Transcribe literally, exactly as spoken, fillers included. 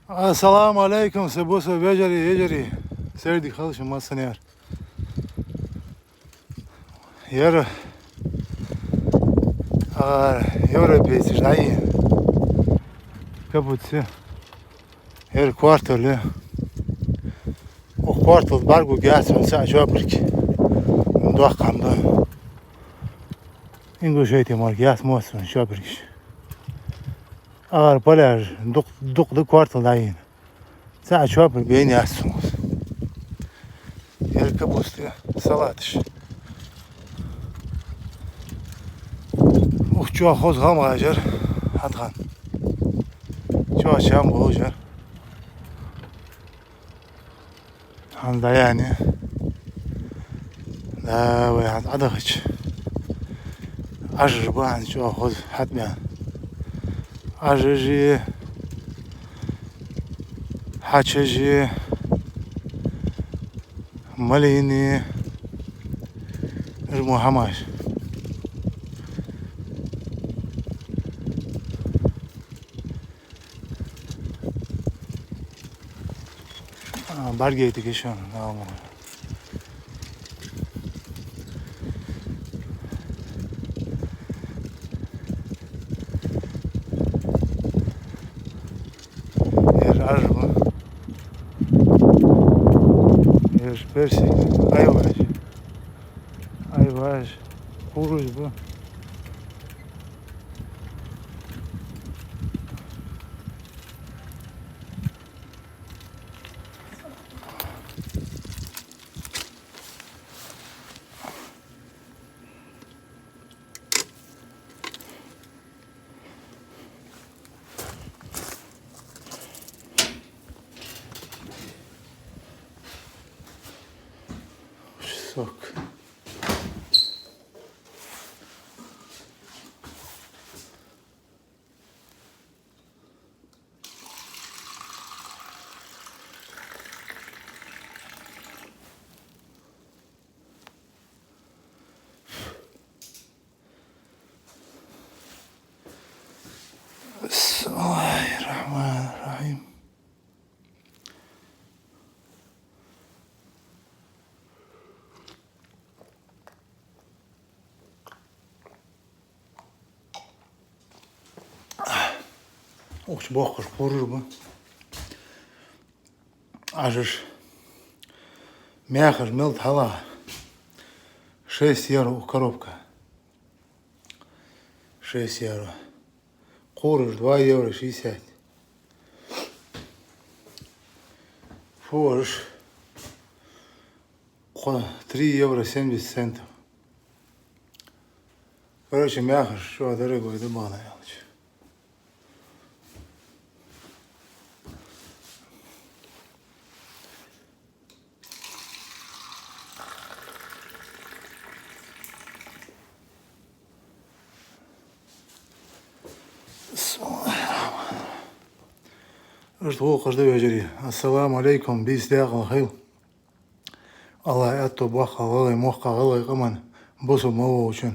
Ассаламу Ӏалайкум, са бусалба вежарий, йижарий. Сайре дика хийла шун массанена. Ер, а, европейцаша дӀайийна капуста. Ер квартал я. Укх кварталах бӀаргагургьяц хьона цхьа чопарг. Доккха хӀама да. Ингушете мара яц моццан чопаргаш. Агар пляж дукха, дукха да кварталах дӀайийна. Цхьа чопарг бейна яц цунга. Ер капуста, салаташ. Ух, чӀоагӀа хоза хӀама гӀажар хьатӀахьа. ЧӀоагӀа чам болаш яр. ХӀанз дӀаяьннай. Да, вай хӀанз Ӏодахача, Ӏажаш ба хӀанз чӀоагӀа хоза хьатӀабаьнна. Ӏажаши, хьачаши, малини, уж мо хӀамаш. А, бӀаргаяйтаргья шоана, наха. Ер Ӏаж ба. Ер персик, айваш. Айваш, кураж ба. Сок. بسم الله الرحمن الرحيم. Укх чу боккхагӀа кураж ба. Ӏажаш. Маьхаш мел да хьалха? Шесть евро укх коробка. Шесть евро. Кураж два евро шестьдесят. Фуаж кхо, три евро семьдесят центов. Короче, маьхаш чӀоагӀа дорогой да, бакъда аьлча. Иштта гӀулакхаш да, вежарий. Ассаламу Ӏалайкум, бийса даькъала хийла. АллахӀа аьттув боаккхалба гӀалгӀай мехка, гӀалгӀай къаман бусалба мел волчоа.